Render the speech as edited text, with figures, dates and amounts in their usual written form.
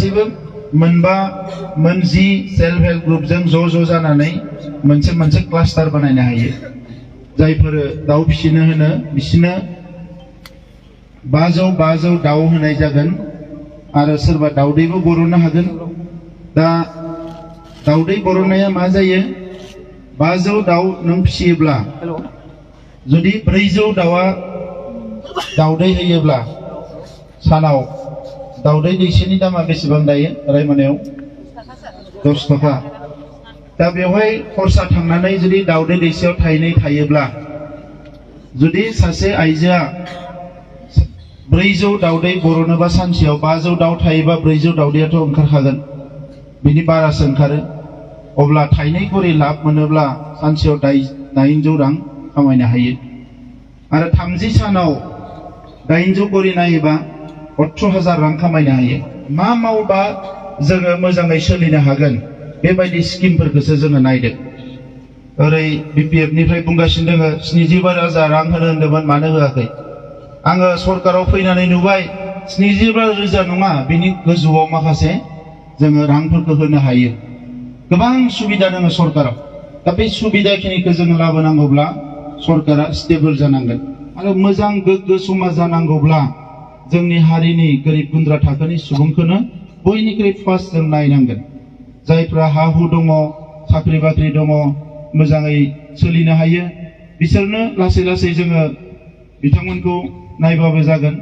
गासैबो मोनबा मोनजि self help ग्रुपजों ज' जानानै मोनसे क्लास्टार बानायनो हायो। जायफोर दाउ फिसिनो होनो बिसोरनो 500 दाउ होनाय जागोन आरो सोरबा दाउदैबो बरननो हागोन। दा दाउदै बरननाया मा जायो? 500 दाउ नों फिसियोब्ला जुदि 400 दाउआ दाउदै होयोब्ला सानाव दाउदै दैसेनि दामा बेसेबां दायो रायमनायाव? 10 थाखा। दा बेवहाय खरसा थांनानै जुदि दाउदै दैसेयाव थाइनै थायोब्ला जुदि सासे आइजोआ 400 दाउदै बरनोबा सानसेयाव 500 दाउ थायोबा 400 दाउदैयाथ' ओंखारखागोन, बिनि बारासो ओंखारो। अब्ला थाइनै खरि लाब मोनोब्ला सानसेयाव 900 रां खामायनो हायो। आरो 30 सानाव 900 खरि नायोबा 18,000 रां खामायनो हायो। मा मावबा जोङो मोजाङै सोलिनो हागोन बेबायदि स्किमफोरखौसो जोङो नायदों। ओरै BPF निफ्राय बुंगासिनो दोङो 75,000 रां होनो होन्दोंमोन, मानो होआखै? आङो सरकाराव फैनानै नुबाय 75,000 नङा, बिनि गोजौआव माखासे जोङो रांफोरखौ होनो हायो। गोबां सुबिदा दङ सरकाराव। दा बे सुबिदाखिनिखौ जोङो लाबोनांगौब्ला सरकारा स्टेबल जानांगोन आरो मोजां गोग्गो समाज जानांगौब्ला जोंनि हारिनि गोरिब गुन्द्रा थाखोनि सुबुंखौनो बयनिख्रुइ फार्स्ट जों नायनांगोन। जायफ्रा हा हु दङ, साख्रि बाख्रि दङ, मोजाङै सोलिनो हायो, बिसोरनो लासै लासै जोङो बिथांमोनखौ नायबाबो जागोन।